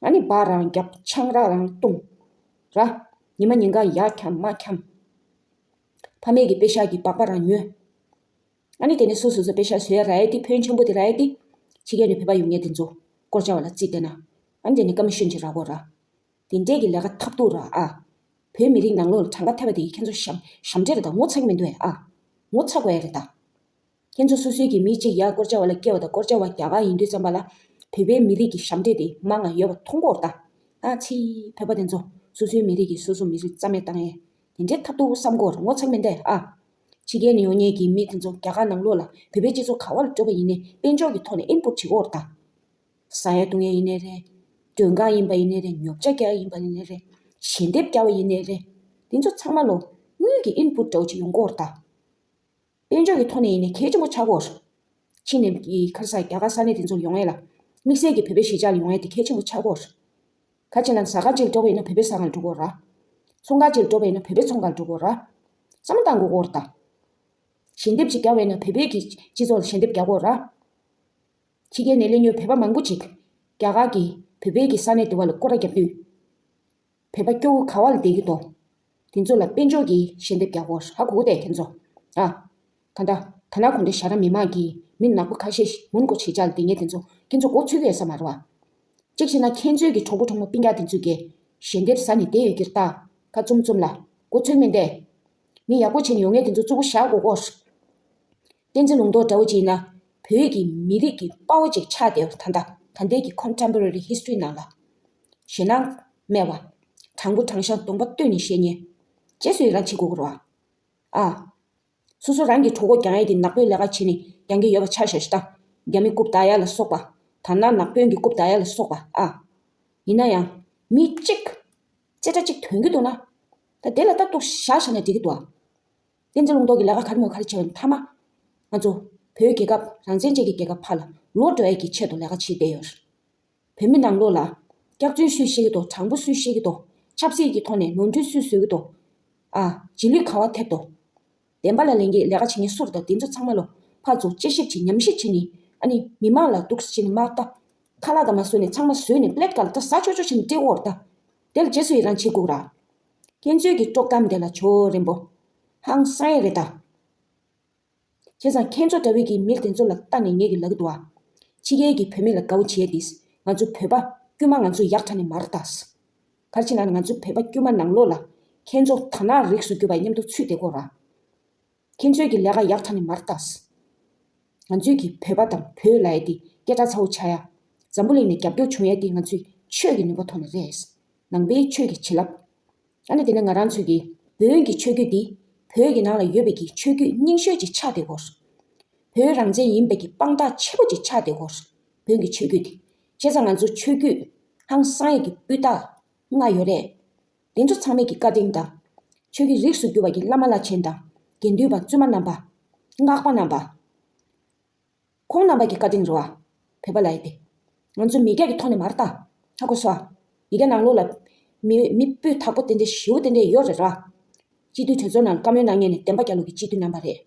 ཨ་ནི་སྦ་རང་རྒྱབ་ཆང་རག་རང་བཏུང་། ར། ཉི་མ་ཉིན་གང་ཡར་འཁྱམ་མར་འཁྱམ། ཕ་མེས་ཀྱི་པེ་ཤག་གི་སྦག་སྦག་རང་ཉོས། ཨ་ནི་དེ་ནས་སོ་སོ་སོ་པེ་ཤག་བཟོ་ཡ་རག་ཡ་དེ་ཕོན་ཆེན་པོ་དེ་རག་ཡ་དེ། ཕྱི་རྒྱལ་ནས་བོད་པ་ཡོང་མཁན་དེ་ཚོ་སྐོར་བཅར་བ་ལ་རྩིས་བལྟས་ན། ཨ་ནི་དེ་ནས་ཀ་མི་ཤོན་ཅིག་རག་གོ་ར། དེ་འདྲས་ཀྱི་ལས་ཀ་ཐབས་སྡུག་ར་ཨ། བོད་མི་རིགས་ནང་ལོགས་ལ་གྲངས་ཀ་ཐེབས་པ་དེ་ཁྱེད་ཚོ་ཞབས་ཞབས་འདྲེན་རེད་ད། ངོ་ཚ་གི་མི་འདུག་ཨ། ངོ་ཚ་དགོས་ཡ་རེད་ད། ཁྱེད་ཚོ་སོ་སོའི་གི་མི་གཅིག་ཡར་སྐོར་བཅར་བ་ལ་སྐྱེལ་བ་དང་སྐོར་བཅར་བ་རྒྱ་གར་ཡིན་དུས་ཙམ་པ་ལ་བོད་པའི་མི་རིགས་ཀྱི་ཞབས་འདྲེན་དེ་མང་ང་ཡོད་པ་མཐོང་གི་ཡོད་རེད་ད། ཨ་ཙི། བོད་པ་དེ་ཚོ་སོ་སོའི་མི་རིགས་ཀྱིས་སོ་སོ་མི་རིགས་རྩ་མེད་བཏང་ཡས་དེ་འདྲའི་ཐབས་སྡུག་བསམ་གི་ཡོད་རེད། ངོ་ཚ་གི་མི་འདུག་ཨ། ཕྱི་རྒྱལ་ནས་ཡོང་མཁན་གྱི་མི་དེ་ཚོ་རྒྱ་གར་ནང་ལོགས་ལ་བོད་པའི་སྤྱི་ཚོགས་ག་བ་ལ་འགྲོ་བ་ཡིན་ནའི་དཔལ་འབྱོར་གྱི་ཐོག་ནས་ཨིན་པུཊ་བྱེད་ཀྱི་ཡོད་རེད་ད། ཟ་ཡ་བཏུང་ཡ་ཡིན་ནའི་རེད། མགྲོན་ཁང་ཡིན་པ་ཡིན་ནའི་རེད། ཉོ་ཆ་རྒྱག་ཡ་ཡིན་པ་ཡིན་ནའི་རེད། ཞལ་འདེབས་རྒྱག་པ་ཡིན་ནའི་རེད། དེ་ཚོ་ཚང་མ་ལོ་དངུལ་གྱི་ཨིན་པུཊ་འདྲ་བོ་ཅིག་ཡོང་གི་ཡོད་རེད་ད། དཔལ་འབྱོར་གྱི་ཐོག་ནས་ཡིན་ནའི་གལ་ཆེན་པོ་ཆགས་ཀྱི་ཡོད་རེད། ཕྱི་ནས་ཀྱི་ག་རེ་ཟ་རྒྱ་གར་ས་གནས་དེ་ཚོར་ཡོང་ཡས་ལ། དམིགས་བསལ་གྱི་བོད་པའི་གཞིས་ཆགས་ལ་ཡོང་ཡས་དེ་གལ་ཆེན་པོ་ཆགས་ཀྱི་ཡོད་རེད། ག་ཅི་ལབ་ན་ཟ་ཁང་ཅིག་ལ་འགྲོ་བ་ཡིན་ན་བོད་པའི་ཟ་ཁང་ལ་འགྲོ་དགོས་རེད། ཚོང་ཁང་ཅིག་ལ་འགྲོ་བ་ཡིན་ན་བོད་པའི་ཚོང་ཁང་ལ་འགྲོ་དགོས་ར། བསམ་བློ་བཏང་དགོས་སྐོར་ད། ཞལ་འདེབས་ཅིག་རྒྱག་པ་ཡིན་ན་བོད་པའི་གི་སྤྱི་ཚོགས་ལ་ཞལ་འདེབས་རྒྱག་དགོས་ར། ཕྱི་རྒྱལ་ནས་སླེབས་མྱོང་བོད་པ་མང་པོ་ཅིག་རྒྱ་གར་གྱི་བོད་པའི་གི་ས་གནས་དེ་བ་ལ་སྐོར་ར་བརྒྱབ་དུས། བོད་པ་སྐྱོ་བོ་ག་བ་ལ་བསྡད་ཀྱི་འདུག་དེ་ཚོ་ལ་དཔལ་འབྱོར་གྱི་ཞལ་འདེབས་རྒྱག་དགོས་ཧ་གོ་གི་དེ་ཁྱེད་ཚོ། ཨ། ག་འདྲ་ད་ན་གོ་འདྲ་ཞྭ་ར་མི་མང་གི་མི་ནག་པོ་ཁ་ཤས་ཤིག་མུན་གོ་བྱེད་ཅག་ལ་དེ་ངས་དེ་ཚོ་ཁྱེད་ཚོ་མགོ་ཚོད་ཀྱི་ཡོད་ས་མ་རེད་བ། གཅིག་བྱས་ན་ཁྱེད་ཚོའི་གི་གྲོགས་པོ་གྲོགས་མོ་སྤུན་ཀྱག་དེ་ཚོས་གི་ཞལ་འདེབས་ཟ་ནས་བསྡད་ཡོད་ཀྱི་རེད་ད། ཁ་བཙུམ་བཙུམ་ལ་མགོ་ཚོད་མིན་ཏེ། མི་ཡག་པོ་བྱས་ནས་ཡོང་མཁན་དེ་ཚོ་བཙུགས་པོ་བཞག་དགོས་གོ། བསྟན་འཛིན་ལུང་རྟོགས་འདྲ་བོ་ཅིག་ཡིན་ན། བོད་ཀྱི་མི་རིགས་ཀྱི་དཔའ་བོ་ཅིག་ཆགས་བསྡད་ཡོད་ད་ལྟ་ད་ལྟའི་གི་contemporary history ནང་ལ། ཞེད་སྣང་མེད་པ། དྲང་པོ་དྲང་བཞག་གདོང་པ་སྟོན་ནས་བཤད་མཁན། རྗེས་སུ་ཡི་རང་བྱེད་དགོས་ཀྱི་རེད་བ། ཨ། སོ་སོ་རང་གི་གྲོགས་པོ་རྒྱག་ཡས་དེ་ནག་པོའི་ལས་ཀ་བྱེད་ནས་རྒྱག་གི་ཡོད་པ་ཆ་བཞག་ཤི་ད། རྒྱ་མི་རྐུབ་བདའ་ཡ་ལ་སོགས་པ། ད་ན་ནག་དཔོན་གྱི་རྐུབ་བདའ་ཡ་ལ་སོགས་པ་ཨ། ཡིན་ན་ཡང་། མི་གཅིག་རྩེ་གྲ་གཅིག་ཐོན་གྱི་འདུག་ན། ད་དེ་ལ་ལྟ་རྟོག་བཞག་བཞག་ན་འགྲིག་གི་འདུག་ཨ། བསྟན་འཛིན་ལུང་རྟོགས་ཀྱི་ལས་ཀ་ག་རེ་མོ་ག་རེ་བྱས་པ་ཡིན་མཐའ་མ། ང་ཚོ་བོད་རྒྱལ་ཁབ་རང་བཙན་ཅན་གྱི་རྒྱལ་ཁབ་ཕར་ལ་ལོག་འགྲོ་ཡས་ཀྱི་ཆེད་དུ་ལས་ཀ་བྱེད་བསྡད་ཡོད། བོད་མི་ནང་ལོགས་ལ་སྐྱག་རྫུན་སུས་བཤད་ཀྱི་འདུག་དྲང་པོ་སུས་བཤད་ཀྱི་འདུག་ཆབ་སྲིད་ཀྱི་ཐོག་ནས་ནོར་འཁྲུལ་སུས་བཟོས་ཀྱི་འདུག་ཨ། རྗེས་ལུས་ག་བ་ཐེབས་འདུག་བདེན་པ་ལ་ལེན་གྱི་ལས་ཀ་བྱེད་མཁན་སུ་རེད་ད། དེ་ཚོ་ཚང་མ་ལོ་ཕར་ཚུར་དཔྱད་ཞིབ་བྱེད་ཉམས་ཞིབ་བྱེད་ནས་ཨ་ནི་མི་མང་ལ་འདུག་སེ་བྱེད་ནས་མ་ལྟ། ཁ་ལག་དང་མ་བཟོས་ནས་ཚང་མ་བཟོས་ནས་པླེད་ག་ལ་ད་ཟ་ཆོག་ཆོག་བྱེད་ནས་སྤྲད་འོར་ད། དེ་ལ་རྗེས་སུ་ཡི་རང་བྱེད་དགོས་ར། ཁྱེད་ཚོའི་གི་དཀྲོག་གཏམ་དེ་ལ་ཇོ་རིན་པོ། ཧང་སང་ཡས་རེད་ད། བྱས་ཙང་ཁྱེད་ཚོ་འདྲ་བའི་གི་མི་དེ་ཚོ་ལ་ལྟ་ནས་ངས་གི་ལབ་གི་འདུག་ཨ། ཕྱི་རྒྱལ་གྱི་བོད་མི་ལ་དགའ་བོ་བྱས་ཏེ། ང་ཚོ་བོད་པ་དཀྱུས་མ་ང་ཚོ་ཡག་དྲགས་ནས་མ་རེད་ད། ག་རེ་བྱས་ན་ང་ཚོ་བོད་པ་དཀྱུས་མ་ནང་ལོགས་ལ་ཁྱེད་ཚོ་དར་ནག་རིགས་སུ་གྱུར་པ་མཉམ་དུ་ཚུད་བསྡད་དགོས་ར། ཁྱེད་ཚོའི་གི་ལས་ཀ་ཡག་དྲགས་ནས་མ་རེད་ད། ང་ཚོའི་གི་བོད་པ་དང་བོད་ལབ་ཡ་དེ་སྐད་གྲགས་ཚ་བོ་ཆགས་ཡ། འཛམ་བུ་གླིང་ནས་རྒྱབ་སྐྱོར་བྱུང་ཡ་དེ་ང་ཚོའི་ཆོས་ཀྱི་ནུས་པ་ཐོག་ནས་རེད། ནང་པའི་ཆོས་ཀྱི་བྱིན་རླབས། ཨ་ནི་དེ་ནས་ང་རང་ཚོའི་གི་བོན་གྱི་ཆོས་བརྒྱུད་འདི་བོད་ཀྱི་ནང་ལ་ཡོད་པའི་གི་ཆོས་བརྒྱུད་རྙིང་ཤོས་ཅིག་ཆགས་བསྡད་ཡོད། བོད་རང་བཙན་ཡིན་པའི་གི་དཔང་རྟགས་ཆེ་པོ་ཅིག་ཆགས་བསྡད་ཡོད། བོན་གྱི་ཆོས་བརྒྱུད་འདི། བྱས་ཙང་ང་ཚོ་ཆོས་བརྒྱུད་ཧང་སང་ཡས་ཀྱི་སྤུས་རྟགས་ལྔ་ཡོད་རེད། དེ་ཚོ་ཚང་མས་ཀྱི་བཀའ་དྲིན་དང་། ཆོས་ཀྱི་རིགས་སུ་གྱུར་པ་གི་བླ་མ་བླ་ཆེན་དང་། དགེ་འདུན་པ་བཙུན་མ་རྣམ་པ། སྔགས་པ་རྣམ་པ། ཁོང་རྣམ་པ་གི་བཀའ་དྲིན་རེད་བ། བོད་པ་ལབ་ཡ་དེ། ང་ཚོ་མི་སྐྱ་གི་ཐོག་ནས་མ་རེད་ད། ཧ་གོ་སོང་ཨ། ཡི་གེ་ནང་ལོགས་ལ། མི་མི་སྤུས་དག་པོ་དེ་འདྲ་ཞེ་པོ་དེ་འདྲ་ཡོད་རེད་ར། སྤྱི་འཐུས་གྲོས་ཚོགས་ནང་བཀའ་མོལ་གནང་མཁན་ནི་བསྟན་པ་རྒྱ་ལོ་གི་སྤྱི་འཐུས་རྣམ་པ་རེད།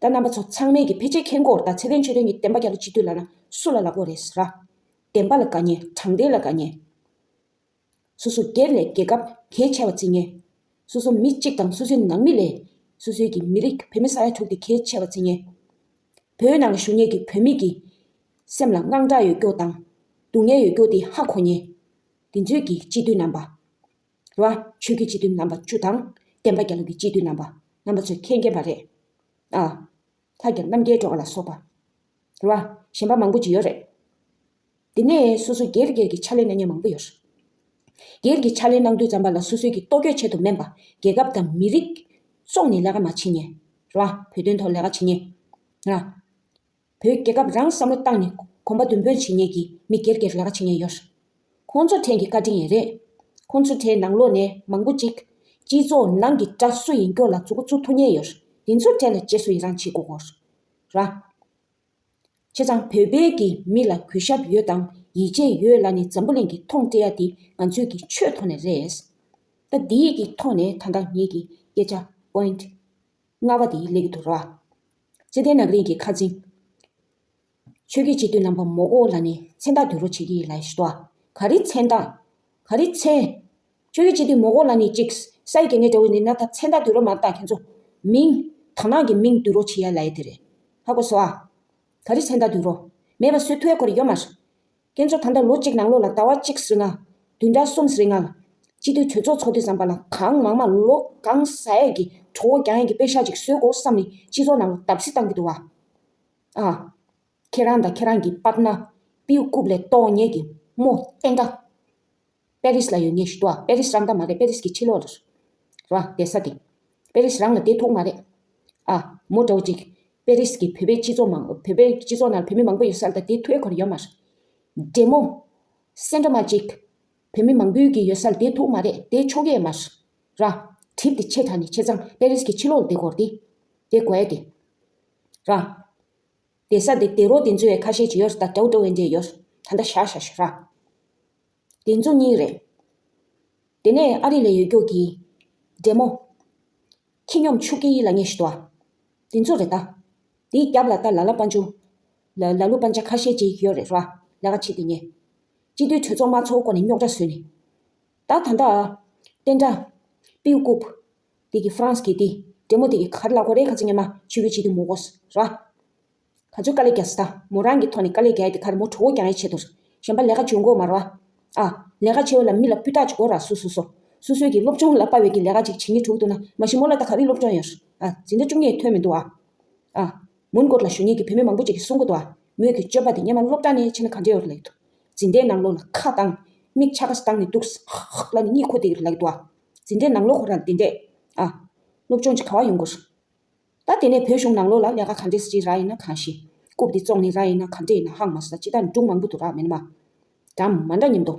ད་རྣམ་པ་ཚོ་ཚང་མས་ཀྱི་ཕལ་ཆེར་མཁྱེན་གྱི་ཡོད་རེད་ད། ཚེ་བརྟན་ཆོས་སྒྲོན་གྱིས་བསྟན་པ་རྒྱ་ལོ་སྤྱི་འཐུས་ལབ་ན་སུ་ལ་ལབ་དགོས་རེད་ཟེར་ར། བདེན་པ་ལ་དགའ་མཁན། དྲང་བདེན་ལ་དགའ་མཁན། སོ་སོ་སྒེར་ལས་རྒྱལ་ཁབ་གལ་ཆེ་བ་བརྩི་མཁན། སོ་སོ་མི་གཅིག་དང་སོ་སོའི་ནང་མི་ལས། སོ་སོའི་གི་མི་རིགས་བོད་མི་ས་ཡ་དྲུག་དེ་གལ་ཆེ་བ་བརྩི་མཁན། བོད་ནང་ལ་བཞུགས་མཁན་གྱི་བོད་མི་གི་སེམས་ལ་དངངས་སྐྲག་ཡོད་རྒྱུ་དང་། སྡུག་བསྔལ་ཡོད་རྒྱུ་དེ་ཧ་གོ་མཁན། དེ་ཚོའི་གི་སྤྱི་འཐུས་རྣམ་པ། རེད་བ། ཆོས་བརྒྱུད་སྤྱི་འཐུས་རྣམ་པ་བཅུ་དང་། བསྟན་པ་རྒྱ་ལོ་གི་སྤྱི་འཐུས་རྣམ་པ། རྣམ་པ་ཚོས་མཁྱེན་མཁྱེན་པ་རེད། ཨ། ལྷ་རྒྱལ་རྣམ་རྒྱལ་སྒྲོལ་དཀར་ལ་སོགས་པ། རེད་བ། གཞན་པ་མང་པོ་ཅིག་ཡོད་རེད། དེ་ནས་སོ་སོ་སྒེར་སྒེར་གྱི་ཕྱག་ལས་གནང་མཁན་མང་པོ་ཡོད་རེད། སྒེར་གྱི་ཕྱག་ལས་གནང་དུས་ཙམ་པ་ལ་སོ་སོའི་གི་ལྟོ་གོས་ཆེད་དུ་མིན་པ། རྒྱལ་ཁབ་དང་མི་རིགས་བཙོང་ནས་ལས་ཀ་མ་བྱེད་མཁན། རེད་བ། བོད་དོན་ཐོག་ལས་ཀ་བྱེད་མཁན། ར། བོད་རྒྱལ་ཁབ་རང་བསམ་བློ་བཏང་ནས་གོམ་པ་མདུན་སྤོས་བྱེད་མཁན་གྱི་མི་སྒེར་སྒེར་ལས་ཀ་བྱེད་མཁན་ཡོད་རེད། ཁོང་ཚོ་ཕྲན་གྱི་བཀའ་དྲིན་ཡང་རེད། ཁོང་ཚོ་ཕྲན་ནང་ལོགས་ནས་མང་པོ་ཅིག་སྤྱི་ཚོགས་ནང་གི་དགྲ་སུ་ཡིན་སྐྱོ་ལ་མཛུབ་གུ་བཙུགས་ཐུབ་མཁན་ཡོད་རེད། དེ་ཚོ་ཕྲན་ལ་རྗེས་སུ་ཡི་རང་བྱེད་དགོས་སྐོར། ར། བྱས་ཙང་བོད་པའི་གི་མི་ལ་གུས་ཞབས་ཡོད་དང་ཡིད་ཆེས་ཡོད་ལབ་ནས་འཛམ་བུ་གླིང་གིས་མཐོང་སྤྲད་ཡ་དེ་ང་ཚོའི་གི་ཆོས་ཐོག་ནས་རེད། ད་འདིའི་གི་ཐོག་ནས་ད་ལྟ་ངེད་ཀྱི་སྐད་ཆ་པོ་ཡིན་ཊི་ལྔ་པ་དེ་སླེབས་ཀྱི་འདུག་ར། སྤྱི་བདེ་ནག་རིགས་ཀྱི་ཁ་འཛིན། ཆོས་བརྒྱུད་སྤྱི་འཐུས་རྣམ་པ་མོ་གོ་ལ་ནི་མཚན་རྟགས་བསྡུ་རོགས་བྱེད་ཀྱི་ཡིན་ལབ་ཞུ་དོ། ག་རེ་མཚན་རྟགས། ག་རེ་མཚན། ཆོས་བརྒྱུད་སྤྱི་འཐུས་མོ་གོ་ལ་ནི་གཅིག་ས་ཡི་གེ་ངའི་འདྲ་བོ་ནི་ན་ད་མཚན་རྟགས་བསྡུ་རོགས་མ་རེད་ད། ཁྱེད་ཚོ་མིང་དག་སྣང་གི་མིང་བསྡུ་རོགས་བྱེད་ཡ་ལབ་ཡ་དེ་རེད། ཧ་གོ་སོང་ཨ། ག་རེ་མཚན་རྟགས་བསྡུ་རོགས། མེད་པ་བཟོ་ཐུབ་ཡ་ཁོ་རང་ཡོད་མ་རེད། ཁྱེད་ཚོ་ད་ལྟ་ལོ་གཅིག་ནང་ལོགས་ལ་ཟླ་བ་གཅིག་རིང་ང་། བདུན་ཕྲག་གསུམ་རིང་ང་། སྤྱི་འཐུས་གྲོས་ཚོགས་ཚོགས་དུས་ཙམ་པ་ལ་གང་མང་མང་ལོ་གང་ཟ་ཡས་ཀྱི་གྲོད་ཁོག་རྒྱག་ཡས་ཀྱི་པེ་ཤག་ཅིག་བཟོ་དགོས་བསམ་ནས་སྤྱི་ཚོགས་ནང་ལ་བརྡབ་གསིག་བཏང་གི་འདུག་བ། ཨ། ཁྱེད་རང་དང་ཁྱེད་རང་གི་པཱར་ཊི་ནར་པིའུ་རྐུབ་ལས་གཏོང་མཁན་གྱི་མོ་བསྟན་དགྲ། པེ་རིས་ལ་ཡོད་མཁན་ཞིག་འདུག་བ། པེ་རིས་རང་ད་མ་རེད། པེ་རིས་ཀྱི་ཕྱི་ལོགས་ལ་རེད་བ། བསྡད་ས་དེ། པེ་རིས་རང་ལ་བསྡད་ཐུབ་མ་རེད། ཨ། མོ་འདྲ་བོ་ཅིག་པེ་རིས་ཀྱི་བོད་པའི་སྤྱི་ཚོགས་མང་བོད་པའི་སྤྱི་ཚོགས་ནང་བོད་མི་མང་པོ་ཡོད་ས་ལ་ད་བསྡད་ཐུབ་ཡ་ཁོ་རང་ཡོད་མ་རེད། འདྲེ་མོ། སེ་འདྲ་མ་ཅིག་བོད་མི་མང་པོའི་གི་ཡོད་ས་ལ་བསྡད་ཐུབ་མ་རེད། བསྡད་ཆོག་གི་ཡོད་མ་རེད། ར། གྲིབ་དེ་ཆེ་དྲགས་ནས་བྱས་ཙང་པེ་རིས་ཀྱི་ཕྱི་ལོགས་ལ་བསྡད་དགོས་རེད་དེ། བསྡད་དགོས་ཡ་དེ། ར། བསྡད་ས་དེ་བསྡད་རོགས་དེ་ཚོ་ཡ་ཁ་ཤས་ཅིག་ཡོད་རེད་ད། འདྲ་བོ་འདྲ་བོ་འདྲ་ཡོད་རེད། ད་ལྟ་བཞག་བཞག་བཞག་ར། དེ་ཚོ་གཉིས་རེད། དེ་ནས་ཨ་རི་ལ་ཡོད་རྒྱུ་གི་ འདྲེ་མོ། ཁྱི་སྨྱོན་ཕྱུགས་ཀྱི་ལ་ངེས་ཤི་དོ། དེ་ཚོ་རེད་ད། དེའི་རྒྱབ་ལ་ད་ལ་ལ་པན་ཅུ། ལ་ལ་ལུ་པན་ཅ་ཁ་ཤས་ཅིག་ཡོད་རེད་ར། ལས་ཀ་བྱེད་དེ་ངས། སྤྱི་འཐུས་གྲོས་ཚོགས་མ་ཚོགས་གོང་ནས་རྙོག་དྲ་བཟོས་ནས། ད་ད་ད། བསྟན་དགྲ། པིའུ་ཀུབ། དེ་གི་ཧྥ་རན་སི་གི་དེ། འདྲེ་མོ་དེ་གི་ག་རེ་ལབ་དགོས་རེད། ཁ་ཚིག་ངས་མ་ཆོས་གི་བྱེད་དུ་མོ་གོས་ར། ག་ཚོད་དཀའ་ལས་རྒྱག་ས་ད། མོ་རང་གི་ཐོག་ནས་དཀའ་ལས་རྒྱག་ཡ་དེ་ག་རེ། མོ་གྲོད་ཁོག་རྒྱག་ཡའི་ཆེད་དུ། གཞན་པ་ལས་ཀ་བྱེད་དགོས་མ་རེད་བ། ཨ། ལས་ཀ་བྱེད་པ་ལ་མི་ལ་སྤུས་དག་ཅིག་དགོས་ར། སོ་སོ་སོ། སོ་སོའི་གི་སློབ་སྦྱོང་ལ་དཔག་པའི་གི་ལས་ཀ་ཅིག་བྱེད་ངེས་འགྲོ་གི་འདུག་ན། མ་གཞི་མོ་ལ་ད་ག་རེ་སློབ་སྦྱོང་ཡོད། ཨ། འཛིན་གྲྭ་བཅུ་གཉིས་ཐོན་མི་འདུག་ཨ། ཨ། མོན་གྷོ་ལ་བཞུགས་མཁན་གྱི་བུད་མེད་མང་པོ་ཅིག་གིས་གསུང་གི་འདུག་ཨ། མོས་ཀྱི་སྤྱོད་པ་དེ་སྔོན་མ་སློབ་གྲྭ་ནས་ཕྱིན་ན་ག་འདྲ་ཡོད་རེད་ལབ་ཀྱི་འདུག། འཛིན་གྲྭའི་ནང་ལོགས་ལ་ཁ་བཏང་། མིག་ཆ་ག་ས་བཏང་ནས་འདུག། ཧག་ཧག་ལབ་ནས་གཉིད་ཁུག་བསྡད་ཀྱི་རེད་ལབ་ཀྱི་འདུག་ཨ། འཛིན་གྲྭའི་ནང་ལོགས་ཁོ་རང་དེ་འདྲས། ཨ། སློབ་སྦྱོང་ཅིག་ག་པར་ཡོང་དགོས། ད་དེ་ནས་བོད་གཞུང་ནང་ལོགས་ལ་ལས་ཀ་ག་འདྲས་ཅིག་རག་ཡིན་ན། གང་ཞིག་རྐུབ་དེ་བཙོང་ནས་རག་ཡིན་ན། ག་འདྲས་ཡིན་ན་ཧང་མ་སོང་། ད་ཅི་ལྟར་འབྲུག་མང་པོ་འདུག་ར། མེད་ན་མ། འདྲ་མ་འདྲ་མཉམ་དུ།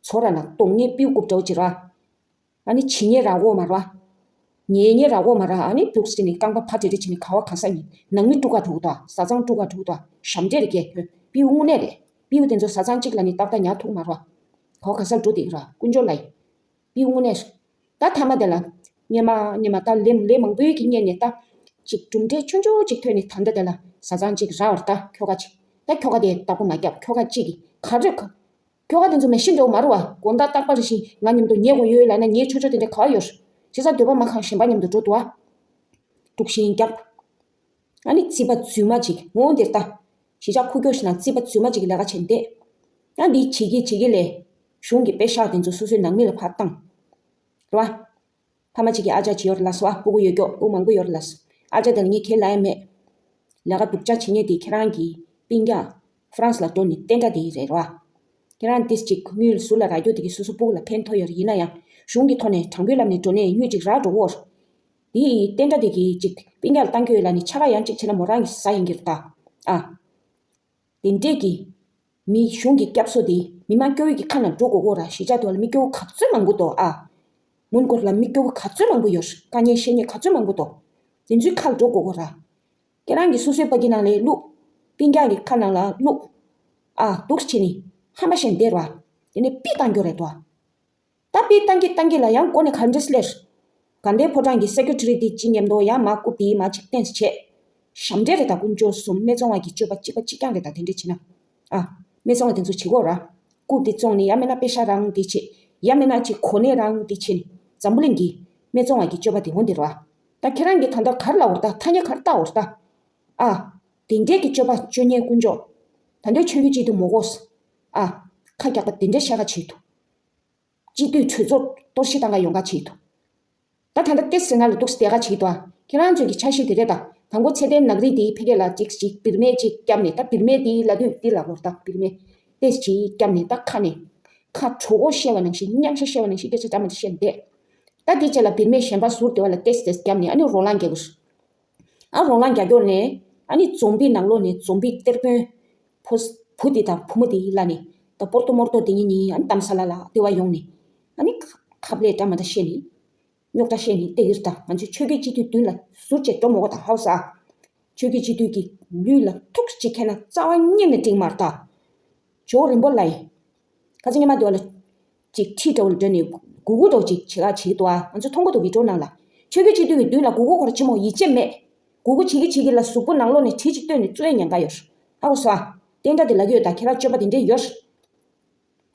ཚོ་ར་ལ་གཏོང་ངེས་པིའུ་རྐུབ་འདྲ་བོ་ཅིག་ར། ཨ་ནི་བྱིན་ཉེས་རག་གོ་མ་ར། ཉེས་ཉེས་རག་གོ་མ་ར། ཨ་ནི་འདུག་སེ་ནི་རྐང་པ་ཕར་བྲེ་བྲེ་བྱས་ནི་ག་བ་ག་ས་ཡིན། ནང་མི་དཀྲུག་ག་འགྲོ་གི་འདུག་ཨ། བཟའ་ཚང་དཀྲུག་ག་འགྲོ་གི་འདུག་ཨ། ཞབས་འདྲེན་རེད་ཀྱེ། པིའུ་དངོས་གནས་རེད། པིའུ་དེ་ཚོ་བཟའ་ཚང་གཅིག་ལ་ནི་ཏག་ཏག་ཉར་ཐུབ་མ་ར། ག་བ་ག་ས་འགྲོ་བསྡད་ཀྱི་ར། དཀོན་མཆོག་ལ་ཡིན། པིའུ་དངོས་གནས། ད་མཐའ་མ་དེ་ལ། སྔོན་མ་སྔོན་མ་ད་ལས་ལས་མང་པོའི་གི་སྔོན་ནས་ད། ཅིག་གྲུབ་འབྲས་ཆུང་ཆུང་ཅིག་ཐོན་ནས། ད་ལྟ་དེ་ལ་བཟའ་ཚང་ཅིག་རག་པ་རེད་ད། ཁྱོ་ག་ཅིག། ད་ཁྱོ་ག་དེ་བདག་པོ་མ་བརྒྱབ། ཁྱོ་ག་ཅིག་གིས་ག་རེ་ག་ཁྱོ་ག་དེ་ཚོ་མི་ཤི་འགྲོ་མ་རེད་བ། དགོང་དག་རྟག་པར་བཞིན་ང་མཉམ་དུ་ཉལ་དགོས་ཡོད་ལབ་ན། ཉལ་ཆོག་ཆོག་དེ་འདྲ་ག་པར་ཡོད། བྱས་ཙང་འདོད་པ་མ་ཁེངས་གཞན་པ་མཉམ་དུ་འགྲོ་འདུག་ཨ། དཀྲུག་ཤིང་བརྒྱབ། ཨ་ནི་རྩིས་པ་རྫུན་མ་ཅིག་འོང་དེར་ལྟ། གཞིས་ཆགས་ཁུག་ཀྱོག་ཞིག་ནང་རྩིས་པ་རྫུན་མ་ཅིག་གི་ལས་ཀ་བྱས་བསྡད། ཨ་འདི་བྱེད་ཀྱི་བྱེད་ཀྱི་ལས། གཞུང་གི་པེ་ཤག་དེ་ཚོ་སོ་སོའི་ནང་མི་ལ་ཕར་བཏང་། རེད་བ། ཕ་མ་གཅིག་གི་ཨ་ཅག་ཅིག་ཡོད་རེད་ལབ་སོང་ཨ། སྤུ་གུ་ཡོད་ཀྱོག། སྤུ་གུ་མང་པོ་ཡོད་རེད་ལབ་སོང་། ཨ་ཅག་དེ་ལ་ངས་ཁས་ལེན་ཡ་མེད། ལས་ཀ་སྡུག་ཅག་བྱེད་མཁན་དེ་ཁྱེད་རང་གི་སྤུན་ཀྱག་ཧྥ་རན་སི་ལ་འགྲོ་ནས་བསྟན་དགྲ་དེ་རེད་ར། ཁྱེད་རང་ཏིས་ཅིག་དངུལ་ཟུར་ལ་རག་རྒྱུ་དེ་གིས་སོ་སོ་སྤུ་གུ་ལ་ཕན་ཐོགས་ཡོད་རེད། ཡིན་ན་ཡང་གཞུང་གི་ཐོག་ནས་དྲང་པོའི་ལམ་ནས་འགྲོ་ནས་དངུལ་ཅིག་རག་འགྲོ་གོ། དེ་ཡི་བསྟན་དགྲ་དེ་གིས་ཅིག་སྤུན་ཀྱག་ལ་བཏང་རྒྱུ་ཡོད་ལབ་ནས་ཆ་ག་ཡང་ཅིག་བྱས་ན་མོ་རང་གིས་ཟ་ཡིན་གྱི་རེད་ད། ཨ། དེ་འདྲས་ཀྱི། མི་གཞུང་གི་སྐྱབས་བཟོ་དེ་མི་མང་སྐྱོ་བོའི་གི་ཁ་ནང་འགྲོ་དགོས་གོ་ར། གཞིས་ཆགས་དེ་བ་ལ་མི་སྐྱོ་བོ་ག་ཚོད་མང་པོ་འདུག་ཨ། མོན་གྷོ་ལ་མི་སྐྱོ་བོ་ག་ཚོད་མང་པོ་ཡོད། དཀའ་ངལ་བཤད་མཁན་ག་ཚོད་མང་པོ་འདུག། དེ་ཚོའི་ཁ་ལ་འགྲོ་དགོས་གོ་ར། ཁྱེད་རང་གི་སོ་སོའི་པ་ཀི་ནང་ལ་བླུགས། སྤུན་ཀྱག་གི་ཁ་ནང་ལ་བླུགས། ཨ། འདུག་སེ་བྱས་ནས་ཧམ་པ་བཤད་བསྡད་ར། དེ་ནས་པི་བཏང་རྒྱུ་རེད་དོ། ད་པི་བཏང་གི་བཏང་གི་ལ་ཡང་མགོ་ནས་ག་འདྲས་སླེབས། དགའ་ལྡན་ཕོ་བྲང་གི་སེ་ཀུ་ཊི་རི་དེ་གཅིག་མཉམ་དུ་ཡང་མ་རྐུབ་དེ་མ་གཅིག་བསྟན་བྱས། ཞབས་འདྲེན་རེད་ད། དཀོན་མཆོག་གསུམ། སྨད་འཚོང་བ་གི་སྤྱོད་པ་གཅིག་པ་གཅིག་རྐྱང་རེད་ད། དེ་འདྲས་བྱས་ན། ཨ། སྨད་འཚོང་བ་དེ་ཚོ་བྱེད་དགོས་ར། རྐུབ་དེ་བཙོང་ནས་ཡང་མིན་ན་པེ་ཤག་རང་དེ་བྱེད། ཡང་མིན་ན་ཅིག་གོ་གནས་རང་དེ་བྱེད་ནས། འཛམ་བུ་གླིང་གི་སྨད་འཚོང་བ་གི་སྤྱོད་པ་དེ་འོང་དེ་རེད་བ། ད་ཁྱེད་རང་གིས་ད་ལྟ་ག་རེ་ལབ་འོར་ད། ཐ་སྙད་ག་རེ་བཏགས་འོར་ད། ཨ། དེ་འདྲས་ཀྱི་སྤྱོད་པ་སྤྱོད་མཁན་དཀོན་མཆོག། ད་འདོད་ཆོས་བརྒྱུད་སྤྱི་འཐུས་མོ་གོས། ཨ། ཁ་རྒྱག་པ་དེ་འདྲས་བཤད་ག་བྱེད་དོ། སྤྱི་འཐུས་གྲོས་ཚོགས་གཏོར་བཤིག་བཏང་ག་ཡོང་ག་བྱེད་དོ། ད་ད་ལྟ་ཏེ་སི་ང་ལ་འདུག་སེ་བསྡད་ག་བྱེད་དོ། ཨ། ཁྱེད་རང་ཚོའི་གི་འཆར་གཞི་དེ་རེད་ད། དང་པོ་ཚེ་བརྟན་ནག་རིལ་དེའི་ཕ་གི་ལ་ཅིག་ཅིག་བིར་མེ་ཅིག་བརྒྱབ་ནས། ད་བིར་མེ་དེའི་ལབ་དུས་དེ་ལབ་དགོས་རེད་ད། བིར་མེ་ཏེ་ཅིག་བརྒྱབ་ནས། ད་ཁ་ནས་ཁ་གྲོད་ཁོག་བཤལ་བ་ནང་བཞིན། མྱང་ཤ་བཤལ་བ་ནང་བཞིན་སྐད་ཆ་འདྲ་མི་འདྲ་བཤད་བསྡད། ད་དེ་རྗེས་ལ་བིར་མེ་གཞན་པ་ཟུར་དེ་བ་ལ་ཏེ་སི་ཏེ་སི་བརྒྱབ་ནས། ཨ་ནི་རོ་ལངས་རྒྱག་དགོས། ཨ། རོ་ལངས་རྒྱག་རྒྱུ་ནས། ཨ་ནི་འཛོམས་པའི་ནང་ལོགས་ནས་འཛོམས་པའི་གཏེར་དཔོན། བུ། བུ་དེ་དང་བུ་མོ་དེ་ཡིན་ལ་ནི། ད་སྤོར་ཏོ་མོར་ཏོ་དེ་གཉིས་གཉིས། ཨ་ནི་གཏམ་ས་ལ་ལ་དེ་བ་ཡོང་ནས། ཨ་ནི་ཁ་ལས་འདྲ་མི་འདྲ་བཤད་ནས། རྙོག་དྲ་བཤད་ནས་བསྡད་ཀྱི་རེད་ད། ང་ཚོའི་ཆོས་བརྒྱུད་སྤྱི་འཐུས་མདུན་ལ་ཟུར་བཅད་འགྲོ་མ་དགོས་ད། ཧའོ་ས། ཆོས་བརྒྱུད་སྤྱི་འཐུས་ཀྱི་ལུས་ལ་ཐུག་ཅིག་ཁེལ་ན་རྩ་བ་ཉིད་ནས་འགྲིག་མ་རེད་ད། ཇོ་བོ་རིན་པོ་ལ་ཡིན། ཁ་སང་ཉི་མ་དེ་བ་ལ་ཅིག་ཁྲིད་འདྲ་བོ་ལ་འགྲོ་ནས་གུ་གུ་འདྲ་བོ་ཅིག་བྱེད་ག་བྱེད་ཀྱི་འདུག་ཨ། ང་ཚོ་མཐོང་གི་འདུག་བི་ཌི་ཡོ་ནང་ལ། ཆོས་བརྒྱུད་སྤྱི་འཐུས་ཀྱི་མདུན་ལ་གུ་གུ་ཁོ་ར་ཅི་མོ་ཡིད་ཆེས་མེད། གུ་གུ་བྱེད་ཀྱི་བྱེད་ཀྱི་ལ་གཟུགས་པོ་ནང་ལོགས་ནས་གྲི་ཅིག་བཏོན་ནས་བཙུགས་ཡ་ཉེན་ཁ་ཡོད། ཧ་གོ་སོང་ཨ། བསྟན་དགྲ་དེ་ལབ་ཀྱི་ཡོད་ད། ཁྱེད་རང་སྤྱོད་པ་དེ་འདྲས་ཡོད།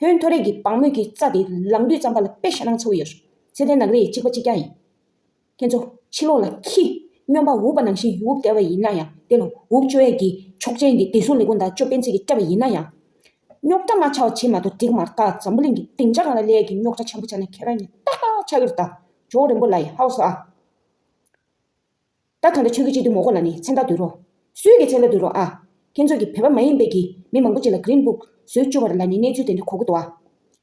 ཧོན་ཐོ་རེ་གི་བག་མོས་ཀྱི་རྩ་དེ་ལངས་དུས་ཙམ་པ་ལ་དཔེ་ཞེ་སྣང་ཚ་བོ་ཡོད། ཚེ་བརྟན་ནག་རེ་ཡི་གཅིག་པ་གཅིག་རྐྱང་ཡིན། ཁྱེད་ཚོ་ཕྱི་ལོགས་ལ་ཁྱི་སྨྱོན་པ་འུབ་པ་ནང་བཞིན་འུབ་བསྡད་པ་ཡིན་ན་ཡང་། དེ་ལ་འུབ་བཅོ་ཡས་ཀྱི་ཆོག་མཆན་འདི་བདེ་སྲུང་ལས་ཁུངས་དང་ཅོ་སྤེན་ཚེ་གིས་སྤྲད་པ་ཡིན་ན་ཡང་། རྙོག་དྲ་མ་ཆགས་པ་བྱེད་མ་གཏོགས་འགྲིག་མ་རེད་ད། འཛམ་བུ་གླིང་གི་སྡིངས་ཆ་སྒང་ལ་སླེབས་ཡས་ཀྱི་རྙོག་དྲ་ཆེན་པོ་ཆགས་ན་ཁྱེད་རང་གཉིས་ཏག་ཏག་ཆགས་ཀྱི་རེད་ད། ཇོ་བོ་རིན་པོ་ལ་ཡི་ཧའོ་ས་ཨ། ད་གང་ལྟར་ཆོས་བརྒྱུད་སྤྱི་འཐུས་མོ་གོ་ལ་ནི་མཚན་རྟགས་བསྡུས་རོགས། སུའི་གི་མཚན་རྟགས་བསྡུས་རོགས་ཨ། ཁྱེད་ཚོ་གི་བོད་པ་མ་ཡིན་པའི་གི་མི་མང་པོ་ཅིག་ལ་གི་རིན་བུག་བཟོས་བཅུག་པ་རེད་ལབ་ནི་གནས་ཚུལ་དེ་འདྲ་གོ་གི་འདུག་ཨ།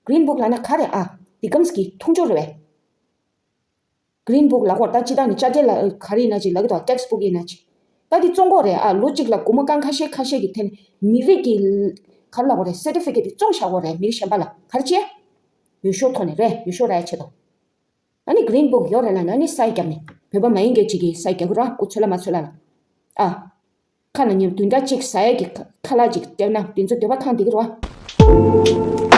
གི་རིན་བུག་ལབ་ན་ག་རེ་ཨ། འདི་གམ་གི་མཐོང་ཆོས་རེད་བས། གི་རིན་བུག་ལབ་དགོས་རེད་ད། སྤྱིར་བཏང་ནི་དཔྱ་ཁྲལ་ལ་ག་རེ་ཡིན་ན་ཅིག་ལབ་གི་འདུག་ཨ། ཊེག་སི་བུག་ཡིན་ན་ཅིག། ད་འདི་བཙོང་དགོས་རེད་ཨ། ལོ་གཅིག་ལ་སྒོར་མོ་རྐང་ཁ་ཤས་ཁ་ཤས་ཀྱི་ཐད་ནས་མི་རིགས་ཀྱི་ག་རེ་ལབ་དགོས་རེད། སེར་ཊི་ཕི་ཀེཊ་དེ་བཙོང་བཞག་དགོས་རེད། མི་རིགས་གཞན་པ་ལ་ག་རེ་བྱས། འོས་ཤོག་ཐོག་ནས་རེད། འོས་ཤོག་རག་ཡ་ཆེད་དུ། ཨ་ནི་གི་རིན་བུག་ཡོད་རེད་ལབ་ན་ཨ་ནི་སའི་རྒྱབ་ནས་བོད་པ་མ་ཡིན་མཁན་ཅིག་གིས་སའི་རྒྱག་གི་རེད། སྐུ་ཚོད་ལ་མ་ཚོད་ལ་ལ། ཨ། ཁ་ལ་ཉིན་བདུན་ཕྲག་གཅིག་ཟ་ཡས་ཀྱི་ཁ་ཁ་ལག་ཅིག་སྤྲད་ན་དེ་ཚོ་འདོད་པ་ཐང་བསྡད་ཀྱི་རེད་བ།